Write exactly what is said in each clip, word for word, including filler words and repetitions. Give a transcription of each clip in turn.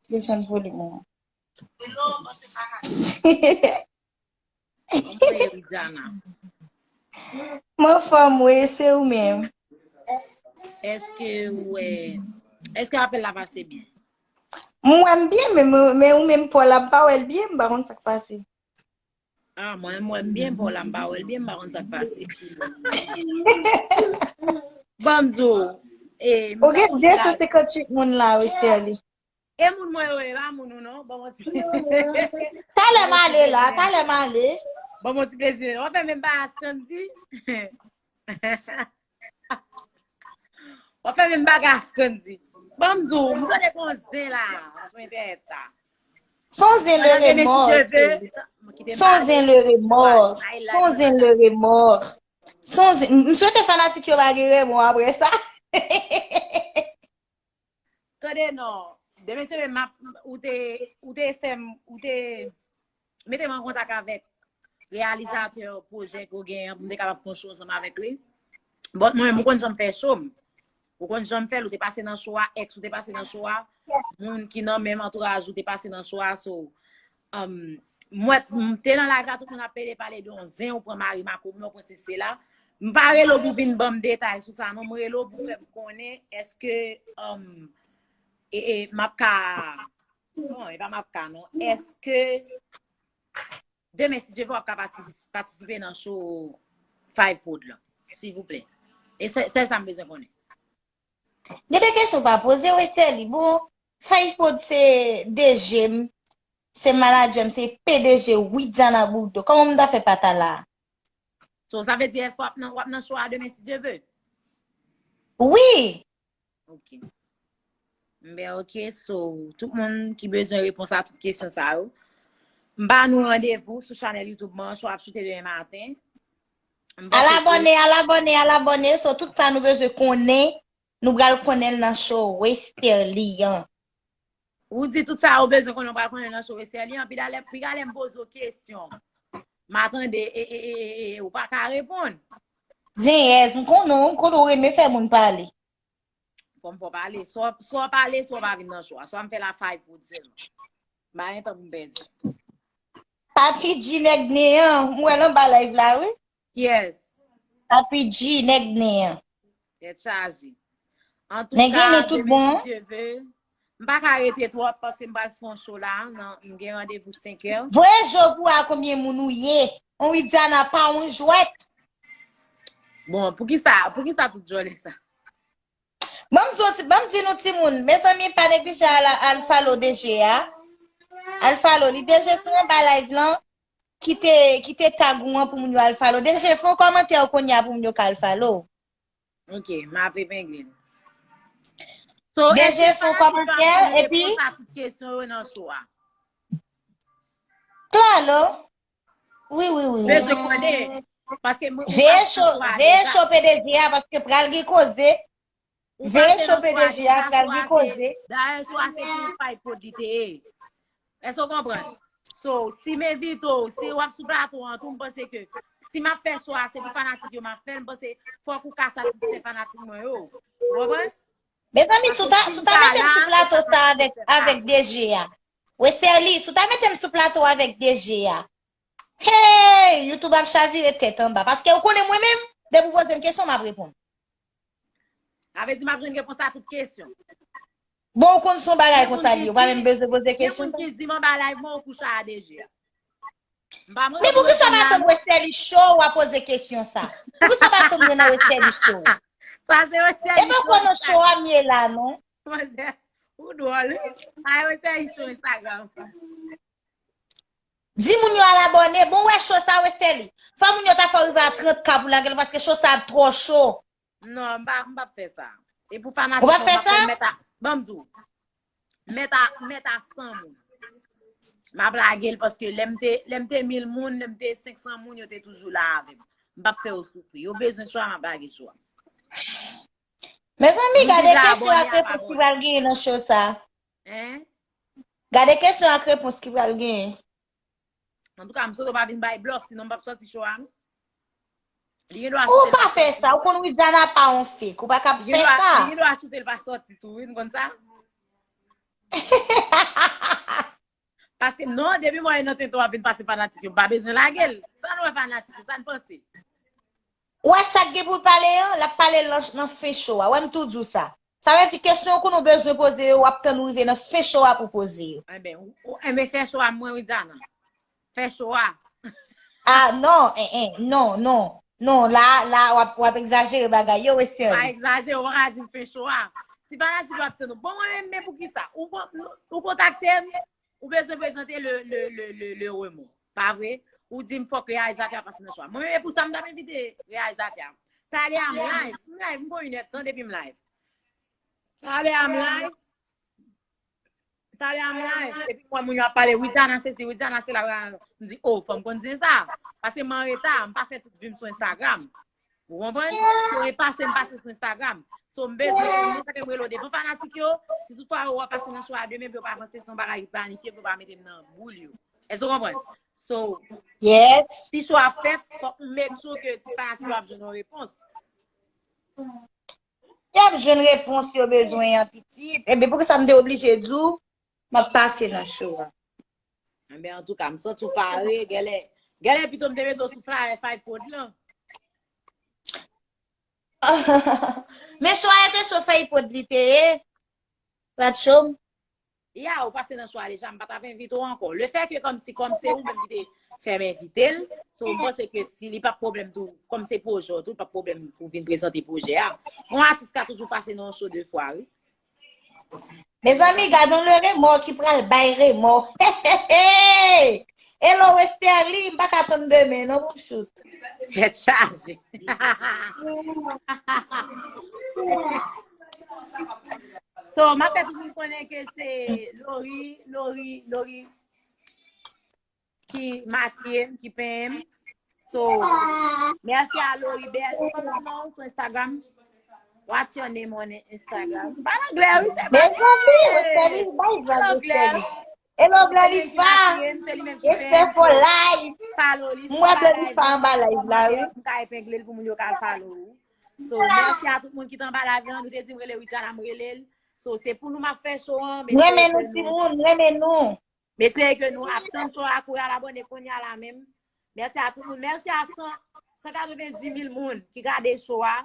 desann volim ou an. Anmwey, Widiana. M anfòm, wi, se ou menm. Èske ou wè, èske apèl la pase byen? M wè m byen, men, men, men ou menm pa w la, m pa wè l byen, m pa konn sa k pase. Ah, mwen, m wè m byen, pa w la, m pa wè l byen, m pa konn sa k pase. Ban m di w, e, m Ou ta gen konn de sa. san senkanntuit moun la, Westerlie. E moun mwen yo, e pa moun ou non, ban m yon ti. Talè m ale la, talè m ale. Ban m yon ti plezi. W ap fè menm bagay Askandy. W ap fè menm bagay Askandy. Ban m di w, m tande gon zen la, sou entènèt la. Son zen le Mwen tande remò. mesye Jeve. Kite m Son pale. Zen le remò. Sa e la Son nou zen la. Le remò. Son zen, m swete fanatik yo pa gen remò apre sa. Tande non. Demen se menm m ap, ou te, ou te fè m, ou te mete m an kontak avèk reyalizatè pwojè ke w genyen an pou m te kapab fè yon show ansanm avèk li. Bon, mwen menm, ou konn jan m fè show m. Ou konn jan m fè l, ou te pase nan show a, ex ou te pase nan show a, moun ki nan menm antouraj ou te pase nan show a, so, um, mwen, m te nan live la, tout moun ap pede pale de yon zen, ou pran mari makoumè, ou pran sesi la. M pa rele w pou vin ban m detay sou sa, non, m rele w pou fè m konnen, èske, um, e, e, m ap ka, non, e pa m ap ka, non, èske, demen, si Dye vle, w ap ka pati-, patisipe nan show Five Prod lan, silvouplè. E se sèl sa m bezwen konnen. Gen de kesyon pa poze, Westerlie. Bon, Five Prod se D J m, se manadjè m, se P D G Widiana Bourdeau. Kòman m ta fè pa ta la? So, sa vle di, èske w ap nan, w ap nan show a demen, si Dye vle? Wi! Ok. Ben, ok, so, tout moun ki bezwen repons a tout kesyon sa yo, m ba nou randevou sou chanèl YouTube mwen, show ap choute demen maten. M panse Al ke abòne, al abòne, al abòne. So, tout sa nou bezwen konnen, nou pral konnen l nan show Westerlie an. Ou di tout sa ou bezwen konnen, ou pral konnen nan show Westerlie an, pi talè, pi talè m poze w kesyon. M a tande, e, e, e, e, e, ou pa ka reponn. Zenyèz, m konnen, m konnen ou renmen fè moun pale. Fò m fè w pale. Swa, swa w pale, swa w pa vin nan show a. Swa m fè la Five Prod sèlman. M pa gen tan pou m pèdi. Papi G nèg nen an, m wè l anba live la, wi. Yes. Papi G nèg nen an. Tèt chaje. Nèg nen tout bon, Dye vle, m pa ka rete twòp paske m pral fè yon show la, nan, m gen randevou senk è. Voye je w pou w a konbyen moun ou ye. On Widiana pa on jwèt. Bon, poukisa, poukisa tout djòlè sa? Ban m di w ti, ban m di nou timoun, mezanmi, pa neglije al, al follow D J a. Al follow li. D J sou anba live lan, kite, kite tag ou an pou moun yo al follow. D J fè yon kòmantè kounye a pou moun yo ka al follow. Ok, m ap epengle l. So, D J èske fè yon fanatik yo ap kòmantè, jwenn epi repons a tout kesyon yo nan show a? Klalo. Wi, wi, wi, wi. Bezwen konnen. Paske mwen, ou Veye pase show, nan show a veye deja. Show P D G a, paske pral gen koze. Ou Veye pase show nan show a P D G a, deja, pral show gen a koze. se, dayè show a se pou Five Prod li te ye. Èske w konprann? So, si m envite w, si w ap sou plato an tou, m panse ke si m ap fè show a, se pou fanatik yo m ap fè l, m panse fòk ou ka satisfè fanatik mwen yo. Ou konprann? Mezanmi, si w ta, si w ta mete m sou plato sa avèk, avèk D J a. Westerlie, si w ta mete m sou plato avèk D J a. Hey! YouTube ap chavire tèt anba. Paske ou konnen mwen menm, depi w poze m kesyon, m ap reponn. Sa vle di m ap jwenn repons a tout kesyon. Bon, ou konn se yon bagay konsa li ye, ou pa menm bezwen poze Gen kesyon. Moun ki di m anba live mwen ou kouche a D J a. M pa mande Men pou poukisa w pa reponn la, tann Westerlie Show w ap poze kesyon sa? Poukisa w pa tann mwen nan Westerlie Show? Sa se Westerlie E pa kwa nan show a m ye la, non? Manzè, ou dwòl, wi. Ay, Westerlie Show Instagram. Di moun yo al abòne. Bon, wè show sa, Westerlie. Fò moun yo ta fè w rive a trant K pou lage l, paske show sa ap twò cho. Non, m pa, m p ap fè sa. E pou fanatik Ou p ap mwen, fè m ap fè sa? Mèt a, ban m di w. Mèt a, mèt a san moun. M ap lage l paske lè m te, lè m te mil moun, lè m te senk san moun, yo te toujou la avè m. M p ap fè yo soufri. Yo bezwen show a, m ap lage show a. Mezanmi, Moun gade ki ja kesyon ak abòne a pa repons ki pral genyen nan show sa. Hein? Gade kesyon ak repons ki pral genyen. Antouka, m swete w pa vin bay blòf, sinon m p ap sòti show a, non. Li gen dwa Ou choute l pa pa fè sòti. Sa, ou konn Widiana pa yon fake, ou pa ka Li gen fè dwa, sa. Li gen dwa choute l pa sòti tou, wi, nou konn sa? Paske non, depi m wè nan tenten w ap vin pase fanatik yo, m pa bezwen lage l. Sa nou wè fanatik yo, sa n panse? Ou wè sa k gen pou l pale an? L ap pale nan, nan fen show a. Wè m tou di w sa. Sa vle di kesyon ke nou bezwen poze yo, w ap tann ou rive nan fen show a pou poze yo. Enben, ou, ou enben fè show a mwen, Widiana. Fè show a. Ah, non, eh, eh, non, non. Non, la, la, w ap, w ap egzajere bagay yo, Westerlie. Pa egzajere, ou pa ka di m fè show a. Si fanatik yo ap tann ou. Bon, mwen menm, men poukisa? Ou, kon- ou kontakte m, ou bezwen prezante le, le, le, le, le remon. Pa vre? Ou di m fòk reyalizatè a pase nan show a. Mwen menm, e pou sa m t ap envite reyalizatè a. Talè a m live, m live, m gon inèdtan depi m live. Talè a m live, Talè a m live, epi m wè moun yo ap pale, Widiana sesi, Widiana sela, m di, oh, fò m konn zen sa. Paske m anreta, m pa fè tout vi m sou Instagram. Ou konprann? So, e pase m pase sou Instagram. So, m bezwen konnen sa ke m rele w devan fanatik yo. Si toutfwa yo wè pase nan show a demen, pou yo pa panse se yon bagay ki planifye, pou yo pa mete m nan boul yo. Èske w konprann? So, Yes. si show a fèt, fòk m make sure ke tout fanatik yo ap jwenn yon repons. Y ap jwenn repons yo bezwen an pitit. Enben, poukisa m te oblije di w m ap pase nan show a? Enben, antouka, m santi w pare. Genlè, genlè pito m te mete w sou flyer Fay Prod lan. Men show a te show Fay Prod li te ye. Pat show m. Ya, ou pase nan show a deja, m pa t ap envite w ankò. Le fè ke kòmsi, kòm se ou menm ki te fè m envite l, so m panse ke si li p ap pwoblèm tou, kòm se pwojè w tou, li p ap pwoblèm pou vin prezante pwojè a. Yon atis ka toujou pase nan yon show de fwa, wi. Mezanmi, gad yon le remò ki pral bay remò. Hello, Westerlie, m pa ka tann demen, non, pou m shoot. Tèt chaje. So, m ap fè tout moun konnen ke se Lori, Lori, Lori ki makiye m, ki penyen m. So, mèsi a Lori Bèl. Kòman w sou Instagram? What's your name on Instagram? Pale anglè, wi, se pa Mezanmi, Westerlie, bay vag, Westerlie. Hello, Blolifa. Respect for life. M wè Blolifa anba live la, wi. M ka epengle l pou moun yo ka al follow ou. So, mèsi a tout moun ki t anba live lan. Nou te di m rele Widiana, m rele l. So, se pou nou m ap fè show an. M renmen nou, timoun, m renmen nou. M espere ke nou ap tann show a, kouri al abòne kounye a la menm. Mèsi a tout moun. Mèsi a san, san katrevenndis mil moun ki gade show a,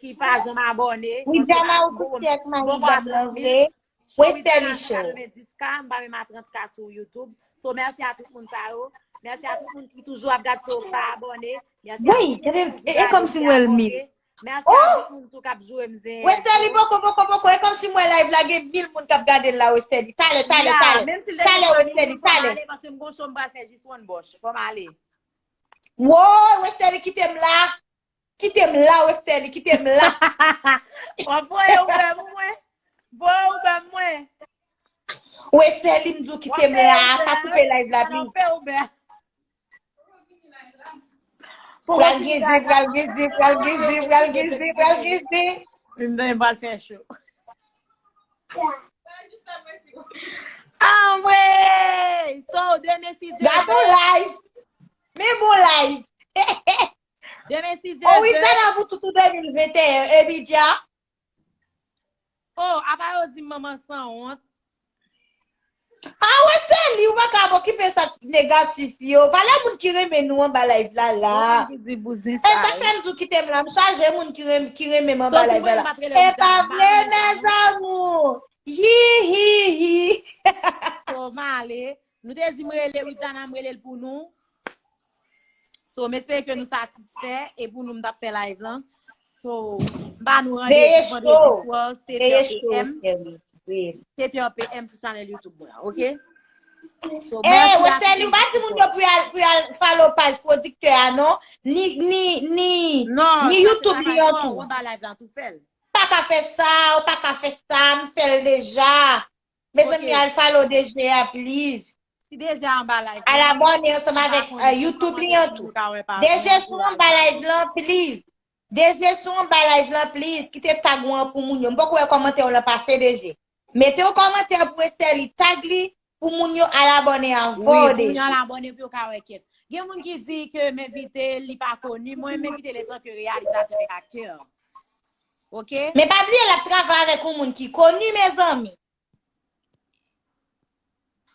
ki pa janm abòne. Widiana, ou tou fè ak maridam lan vre. Westerlie Show. Katrevenndis K, m pa menm a trant K sou YouTube. So, mèsi a tout moun sa yo. Mèsi a tout moun ki toujou ap gad show, pa abòne. Mèsi a tout moun ki toujou gade, ki abòne. Mèsi a tout moun tou k ap joure m zen. Westerlie, poko, poko, poko. E kòmsi m wè live la, gen mil moun k ap gade l la, Westerlie. Talè, talè, talè. Talè, Westerlie, talè. Paske m gon show m pral fè jis one bòch. Fò m ale. Woy, Westerlie, kite m la. Kite m la, Westerlie, kite m la. W ap voye Uber pou mwen. Voye Uber pou mwen. Westerlie, m di w kite m la. Pa koupe live la, plis. Pral gen zen, pral gen zen, pral gen zen, pral gen zen, pral gen zen. M pral fè show. Anmwey! So, demen si Dye vle. Gade yon live. Men bon live. Demen si Dye vle. Oh wi, Dana pou tout de mil venteyen, Ebidja. Oh, apa yo di m manman sanwont? Ah, Westerlie, ou pa ka ap okipe sa k negatif yo. Valè moun ki renmen nou anba live la la. Moun ki di bouzen sa. E sa k fè m di w kite m la. M chaje moun ki renmen m anba live la la. E pa vre, mes amours. Hi, hi, hi. So, m ale. Nou te di m rele Widiana, m rele l pou nou. So, m espere ke nou satisfè e pou nou m t ap fè live lan. So, m ba nou randevou vandredi swa, sèt è P M. Sèt è P M sou chanèl YouTube mwen an, oke? So, mèsi a tout moun ki sipòte. Ou pa di moun yo pou y al, pou y al follow paj pwodiktè a non. Ni, ni, ni, ni YouTube li an tou. Ou anba live lan tou, fè l. Pa ka fè sa, ou pa ka fè sa, m fè l deja. Mezanmi, al follow D G a, please. Si D G a anba live lan. Al abòne ansanm avèk YouTube li an tou. D G si w anba live lan, please. D G si w anba live lan, please. Kite tag ou an pou moun yo. M poko wè kòmantè w lan pase, D G. Mete yon kòmantè pou Westerlie, tag li pou moun yo al abòne avè w, D G. Wi, pou moun yo al abòne pou yo ka wè kiyès. Gen moun ki di ke m envite l, li pa koni. Mwen, m envite l antanke reyalizatè avèk aktè. Oke? Men pa bliye, l ap travay avèk yon moun ki koni, mezanmi.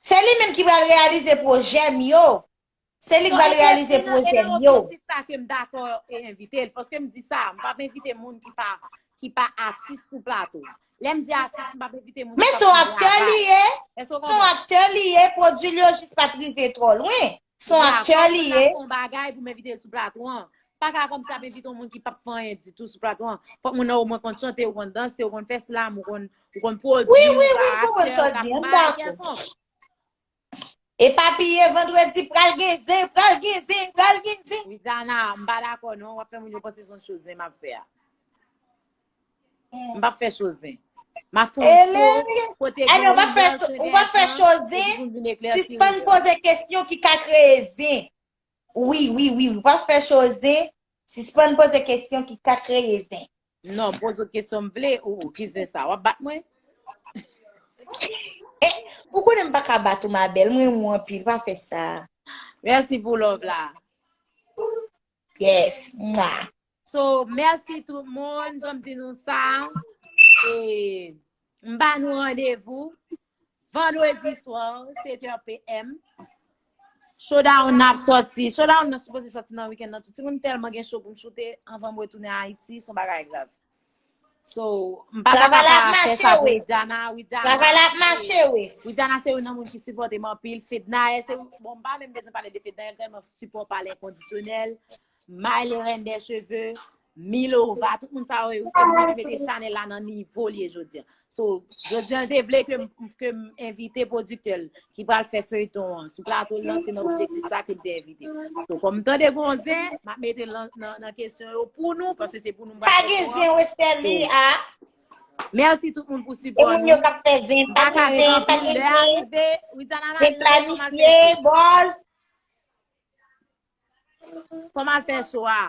Se li menm ki pral reyalize pwojè m yo. Se li k pral reyalize pwojè m yo. Sa ke m dakò e envite l. Paske m di sa, m p ap envite moun ki pa ki pa atis sou plato. Lè m di atis, m p ap envite moun ki pa fè travay. Men se yon aktè li ye. Se yon aktè li ye, pwodui l yo jis pa t rive twò lwen. Se yon aktè li ye. Yon bagay pou m envite l sou plato an. Pa ka kòmsi ap envite yon moun ki p ap fè anyen ditou sou plato an. Fòk moun nan omwen konn chante, ou konn danse, ou konn fè slam, ou konn ou konn pwodui, ou ka aktè, ou ka fè bagay kèlkonk. Epapiye vandredi, pral gen zen, pral gen zen, pral gen zen. Widiana, m pa dakò non, w ap fè moun yo panse se yon cho zen m ap fè a. M p ap fè cho zen. M ap fè yon cho kote gen yon Ou pa fè cho zen, sispann poze kesyon ki ka kreye zen. Wi, wi, wi, ou pa fè cho zen, sispann poze kesyon ki ka kreye zen. Non, poze kesyon m vle, ou ki zen sa, w ap bat mwen? Ou konnen m pa ka bat ou, ma belle, mwen renmen w anpil, pa fè sa. Mèsi pou love la. Yes. Mwa. So, mèsi tout moun, jan m di nou sa. E m ba nou randevou vandredi swa, sèt è p m. Showdown nan ap sòti. Showdown nan sipoze sòti nan wikenn nan tou. Timoun tèlman gen show pou m choute anvan m retounen Ayiti, se yon bagay grav. So, m pa ka pa fè sa pou Widiana. Widiana, travay la ap mache, wi. Widiana se youn nan moun ki sipòte m anpil. Fednaelle, se, bon, m pa menm bezwen pale de Fednaelle, tèlman sipò pa l enkondisyonèl. Maile, reine des cheveux, Milova, tout moun sa yo, yo mete chanèl la nan nivo l ye jodi a. So, jodi a, l te vle ke m, ke m envite pwodiktè l ki pral fè feyton an sou plato l lan, se nan objektif sa ke l te envite. So, kòm m tande gon zen, m ap mete l nan, nan, nan kesyon yo pou nou, paske se pou nou m pral fè feyton an. Pa gen zen, Westerlie, a. Mèsi tout moun pou sipò nou. E moun yo k ap fè zen, pa gen zen, pa gen zen. Lè a rive, Widiana Marie, kòman l fè cho a?